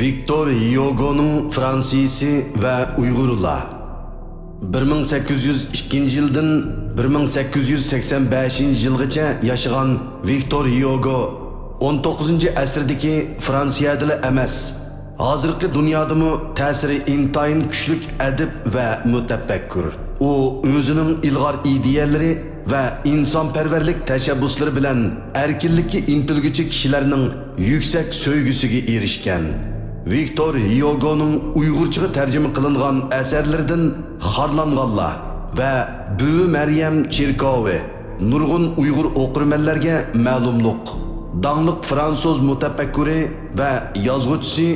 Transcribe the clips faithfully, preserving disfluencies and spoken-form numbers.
ۋىكتور ھيوگونىڭ فرانسىيىسى ۋە ئۇيغۇرلار. بىر مىڭ سەككىز يۈز ئىككىنچى يىلدىن بىر مىڭ سەككىز يۈز سەكسەن بەشىنچى يىلغىچە ياشىغان ۋىكتور ھيوگو ئون توققۇزىنچى ئەسىردىكى فرانسىيەدىلا ئەمەس، ھازىرقى دۇنيادىمۇ تەسىرى ئىنتايىن كۈچلۈك ئەدىب ۋە مۇتەپەككۇر. ئۇ ئۆزىنىڭ ئىلغار ئىدىيەلىرى ۋە ئىنسانپەرۋەرلىك تەشەببۇسلىرى بىلەن ئەركىنلىككە ئىنتىلگۈچى كىشىلەرنىڭ يۈكسەك سۆيگۈسىگە ئېرىشكەن. ۋىكتور ھيوگونىڭ ئۇيغۇرچىغا تەرجىمە قىلىنغان ئەسەرلىرىدىن خارلانغانلار ۋە بۈۋى مەريەم چېركاۋى نۇرغۇن ئۇيغۇر ئوقۇرمەنلەرگە مەلۇملۇق. داڭلىق فرانسۇز مۇتەپەككۇرى ۋە يازغۇچىسى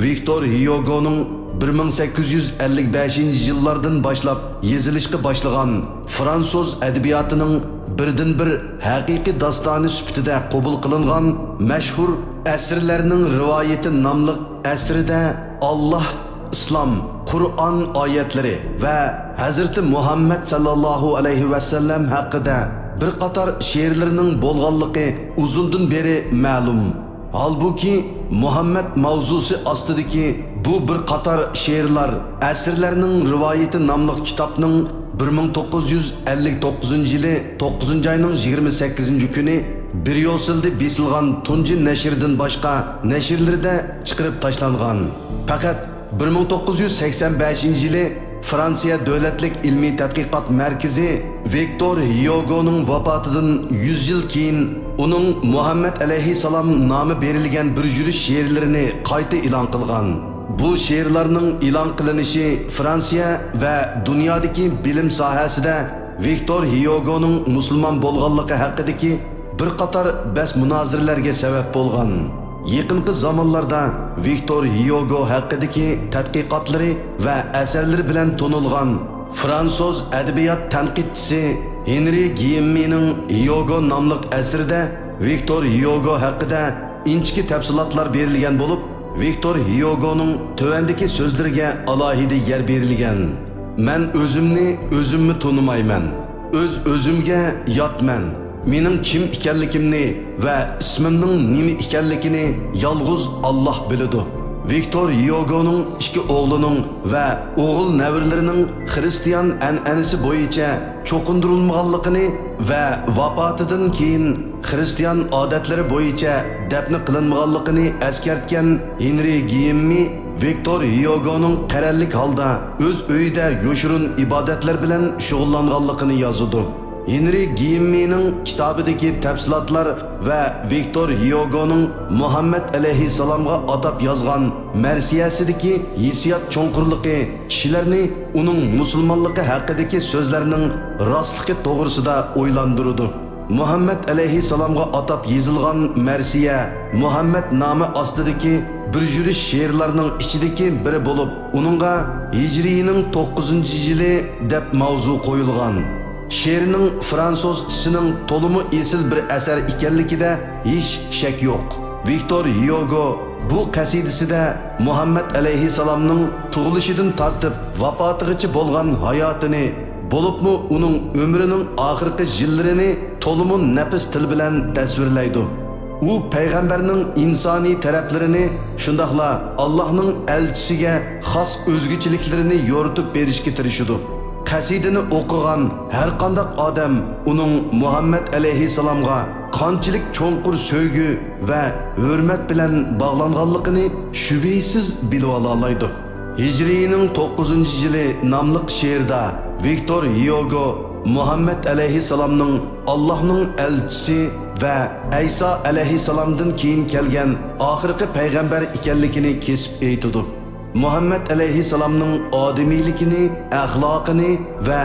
ۋىكتور ھيوگونىڭ بىر مىڭ سەككىز يۈز ئەللىك بەشىنچى يىللاردىن باشلاپ يېزىلىشقا باشلىغان فرانسۇز ئەدەبىياتىنىڭ بىردىنبىر ھەقىقىي داستانى سۈپىتىدە قوبۇل قىلىنغان مەشھۇر ئەسىرلەرنىڭ رىۋايىتى ناملىق ئەسىرىدە ئاللاھ، ئىسلام، قۇرئان ئايەتلىرى ۋە ھەزرىتى مۇھەممەد ساللاللاھۇ ئەلەيھى ۋەسەللەم ھەققىدە بىر قاتار شېئىرلىرىنىڭ بولغانلىقى ئۇزۇندىن بېرى مەلۇم. ھالبۇكى، مۇھەممەد ماۋزۇسى ئاستىدىكى بۇ بىر قاتار شېئىرلار ئەسىرلەرنىڭ رىۋايىتى ناملىق كىتابنىڭ بىر مىڭ توققۇز يۈز ئەللىك توققۇزىنچى يىلى توققۇزىنچى ئاينىڭ يىگىرمە سەككىزىنچى كۈنى بريۇسسېلدا بېسىلغان تۇنجى نەشردىن باشقا نەشرلىرىدە چىقىرىپ تاشلانغان. پەقەت بىر مىڭ توققۇز يۈز سەكسەن بەشىنچى يىلى فرانسىيە دۆلەتلىك ئىلمىي تەتقىقات مەركىزى ۋىكتور ھيوگونىڭ ۋاپاتىدىن يۈز يىل كېيىن ئۇنىڭ مۇھەممەد ئەلەيھىسسالام نامى بېرىلگەن بىر يۈرۈش شېئىرلىرىنى قايتا ئېلان قىلغان. بۇ شېئىرلارنىڭ ئېلان قىلىنىشى فرانسىيە ۋە دۇنيادىكى بىلىم ساھەسىدە ۋىكتور ھيوگونىڭ مۇسۇلمان بولغانلىقى ھەققىدىكى بىر قاتار بەس-مۇنازىرىلەرگە سەۋەب بولغان. يېقىنقى زامانلاردا ۋىكتور ھيوگو ھەققىدىكى تەتقىقاتلىرى ۋە ئەسەرلىرى بىلەن تونۇلغان فرانسۇز ئەدەبىيات تەنقىدچىسى ھېنرى گىيېممىنىڭ ھيوگو ناملىق ئەسىرىدە ۋىكتور ھيوگو ھەققىدە ئىنچىكە تەپسىلاتلار بېرىلگەن بولۇپ، ۋىكتور ھيوگونىڭ تۆۋەندىكى سۆزلىرىگە ئالاھىدە يەر بېرىلگەن: مەن ئۆزۈمنى ئۆزۈممۇ تونۇمايمەن. ئۆز-ئۆزۈمگە ياتمەن. مېنىڭ كىم ئىكەنلىكىمنى ۋە ئىسمىمنىڭ نېمە ئىكەنلىكىنى يالغۇز ئاللاھ بىلىدۇ. ۋىكتور ھيوگونىڭ ئىككى ئوغلىنىڭ ۋە ئوغۇل نەۋرىلىرىنىڭ خىرىستىيان ئەنئەنىسى بويىچە چوقۇندۇرۇلمىغانلىقىنى ۋە ۋاپاتىدىن كېيىن خىرىستىيان ئادەتلىرى بويىچە دەپنە قىلىنمىغانلىقىنى ئەسكەرتكەن ھېنرى گىيېممى ۋىكتور ھيوگونىڭ قەرەللىك ھالدا ئۆز ئۆيىدە يوشۇرۇن ئىبادەتلەر بىلەن شۇغۇللانغانلىقىنى يازىدۇ. ھېنرى گىيېممىنىڭ كىتابىدىكى تەپسىلاتلار ۋە ۋىكتور ھيوگونىڭ مۇھەممەد ئەلەيھىسسالامغا ئاتاپ يازغان مەرسىيەسىدىكى ھېسسىيات چوڭقۇرلۇقى كىشىلەرنى ئۇنىڭ مۇسۇلمانلىقى ھەققىدىكى سۆزلەرنىڭ راستلىقى توغرىسىدا ئويلاندۇرىدۇ. مۇھەممەد ئەلەيھىسسالامغا ئاتاپ يېزىلغان مەرسىيە مۇھەممەد نامى ئاستىدىكى بىر يۈرۈش شېئىرلارنىڭ ئىچىدىكى بىرى بولۇپ، ئۇنىڭغا ھىجرىينىڭ توققۇزىنچى يىلى دەپ ماۋزۇ قويۇلغان. شېئىرنىڭ فرانسۇزچىسىنىڭ تولىمۇ ئېسىل بىر ئەسەر ئىكەنلىكىدە ھېچ شەك يوق. ۋىكتور ھيوگو بۇ قەسىدىسىدە مۇھەممەد ئەلەيھىسسالامنىڭ تۇغۇلۇشىدىن تارتىپ ۋاپاتىغىچە بولغان ھاياتىنى، بولۇپمۇ ئۇنىڭ ئۆمرىنىڭ ئاخىرقى يىللىرىنى تولىمۇ نەپىس تىل بىلەن تەسۋىرلەيدۇ. ئۇ پەيغەمبەرنىڭ ئىنسانىي تەرەپلىرىنى، شۇنداقلا ئاللاھنىڭ ئەلچىسىگە خاس ئۆزگىچىلىكلىرىنى يورۇتۇپ بېرىشكە تىرىشىدۇ. قەسىدىنى ئوقۇغان ھەرقانداق ئادەم ئۇنىڭ مۇھەممەد ئەلەيھىسسالامغا قانچىلىك چوڭقۇر سۆيگۈ ۋە ھۆرمەت بىلەن باغلانغانلىقىنى شۈبھىسىز بىلىۋالالايدۇ. ھىجرىينىڭ توققۇزىنچى يىلى ناملىق شېئىردا ۋىكتور ھيوگو مۇھەممەد ئەلەيھىسسالامنىڭ ئاللاھنىڭ ئەلچىسى ۋە ئەيسا ئەلەيھىسسالامدىن كېيىن كەلگەن ئاخىرقى پەيغەمبەر ئىكەنلىكىنى كېسىپ ئېيتىدۇ. مۇھەممەد ئەلەيھىسسالامنىڭ ئادىمىيلىكىنى، ئەخلاقىنى ۋە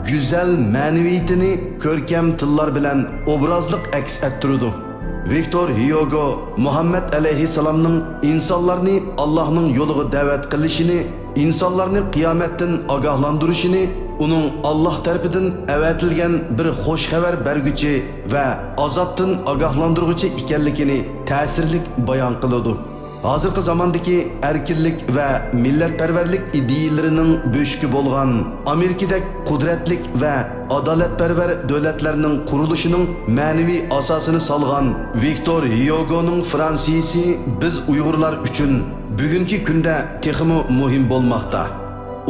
گۈزەل مەنىۋىيىتىنى كۆركەم تىللار بىلەن ئوبرازلىق ئەكس ئەتتۈرىدۇ. ۋىكتور ھيوگو مۇھەممەد ئەلەيھىسسالامنىڭ ئىنسانلارنى ئاللاھنىڭ يولىغا دەۋەت قىلىشىنى، ئىنسانلارنى قىيامەتتىن ئاگاھلاندۇرۇشىنى، ئۇنىڭ ئاللاھ تەرىپىدىن ئەۋەتىلگەن بىر خوش خەۋەر بەرگۈچى ۋە ئازابتىن ئاگاھلاندۇرغۇچى ئىكەنلىكىنى تەسىرلىك بايان قىلىدۇ. ھازىرقى زاماندىكى ئەركىنلىك ۋە مىللەتپەرۋەرلىك ئىدىيىلىرىنىڭ بۆشۈكى بولغان ئامېرىكىدەك قۇدرەتلىك ۋە ئادالەتپەرۋەر دۆلەتلەرنىڭ قۇرۇلۇشىنىڭ مەنىۋى ئاساسىنى سالغان ۋىكتور ھيوگونىڭ فرانسىيىسى بىز ئۇيغۇرلار ئۈچۈن بۈگۈنكى كۈندە تېخىمۇ مۇھىم بولماقتا.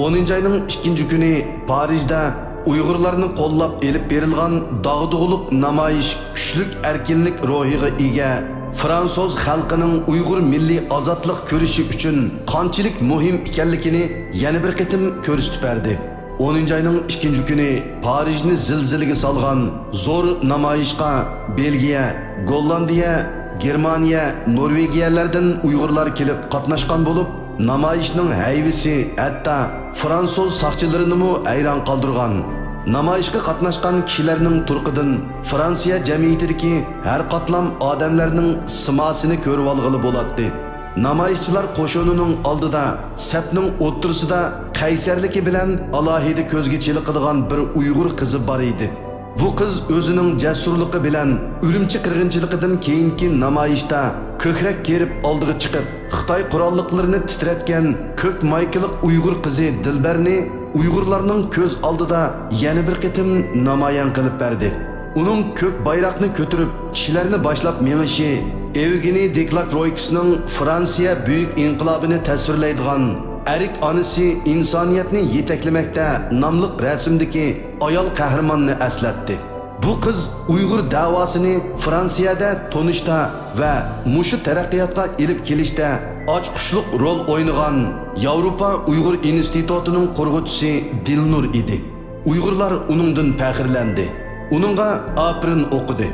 ئونىنچى ئاينىڭ ئىككىنچى كۈنى پارىژدا ئۇيغۇرلارنى قوللاپ ئېلىپ بېرىلغان داغدۇغىلىق نامايىش كۈچلۈك ئەركىنلىك روھىغا ئىگە فرانسۇز خەلقىنىڭ ئۇيغۇر مىللىي ئازادلىق كۈرىشى ئۈچۈن قانچىلىك مۇھىم ئىكەنلىكىنى يەنە بىر قېتىم كۆرسىتىپ بەردى. ئونىنچى ئاينىڭ ئىككىنچى كۈنى پارىژنى زىلزىلىگە سالغان زور نامايىشقا بېلگىيە، گوللاندىيە، گېرمانىيە، نورۋېگىيەلەردىن ئۇيغۇرلار كېلىپ قاتناشقان بولۇپ، نامايىشنىڭ ھەيۋىسى ھەتتا فرانسۇز ساقچىلىرىنىمۇ ھەيران قالدۇرغان. نامايىشقا قاتناشقان كىشىلەرنىڭ تۇرقىدىن فرانسىيە جەمئىيىتىدىكى ھەر قاتلام ئادەملەرنىڭ سىماسىنى كۆرۈۋالغىلى بولاتتى. نامايىشچىلار قوشۇنىنىڭ ئالدىدا، سەپنىڭ ئوتتۇرىسىدا قەيسەرلىكى بىلەن ئالاھىدە كۆزگە چېلىقىدىغان بىر ئۇيغۇر قىزى بار ئىدى. بۇ قىز ئۆزىنىڭ جەسۇرلۇقى بىلەن ئۈرۈمچى قىرغىنچىلىقىدىن كېيىنكى نامايىشتا كۆكرەك كېرىپ ئالدىغا چىقىپ، خىتاي قوراللىقلىرىنى تىترەتكەن كۆك مايكىلىق ئۇيغۇر قىزى دىلبەرنى ئۇيغۇرلارنىڭ كۆز ئالدىدا يەنە بىر قېتىم نامايان قىلىپ بەردى. ئۇنىڭ كۆك بايراقنى كۆتۈرۈپ، كىشىلەرنى باشلاپ مېڭىشى ئېۋگېنىي دېكلاك رويكسنىڭ فرانسىيە بۈيۈك ئىنقىلابىنى تەسۋىرلەيدىغان ئەرك ئانىسى ئىنسانىيەتنى يېتەكلىمەكتە ناملىق رەسىمدىكى ئايال قەھرىماننى ئەسلەتتى. بۇ قىز ئۇيغۇر دەۋاسىنى فرانسىيەدە تونۇشتا ۋە مۇشۇ تەرەققىياتقا ئېلىپ كېلىشتە ئاچقۇچلۇق رول ئوينىغان ياۋروپا ئۇيغۇر ئىنستىتۇتىنىڭ قۇرغۇچىسى دىلنۇر ئىدى. ئۇيغۇرلار ئۇنىڭدىن پەخىرلەندى. ئۇنىڭغا ئاپىرىن ئوقۇدى.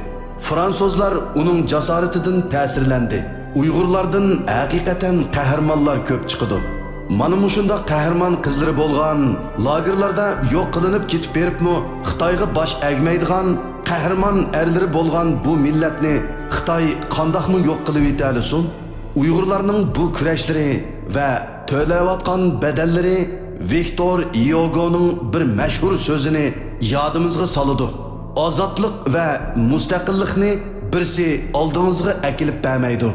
فرانسۇزلار ئۇنىڭ جاسارىتىدىن تەسىرلەندى. ئۇيغۇرلاردىن ھەقىقەتەن قەھرىمانلار كۆپ چىقىدۇ. مانا مۇشۇنداق قەھرىمان قىزلىرى بولغان، لاگېرلاردا يوق قىلىنىپ كېتىپ بېرىپمۇ خىتايغا باش ئەگمەيدىغان قەھرىمان ئەرلىرى بولغان بۇ مىللەتنى خىتاي قانداقمۇ يوق قىلىۋېتەلىسۇن؟ ئۇيغۇرلارنىڭ بۇ كۈرەشلىرى ۋە تۆلەۋاتقان بەدەللىرى ۋىكتور ھيوگونىڭ بىر مەشھۇر سۆزىنى يادىمىزغا سالىدۇ: «ئازادلىق ۋە مۇستەقىللىقنى بىرسى ئالدىڭىزغا ئەكېلىپ بەرمەيدۇ،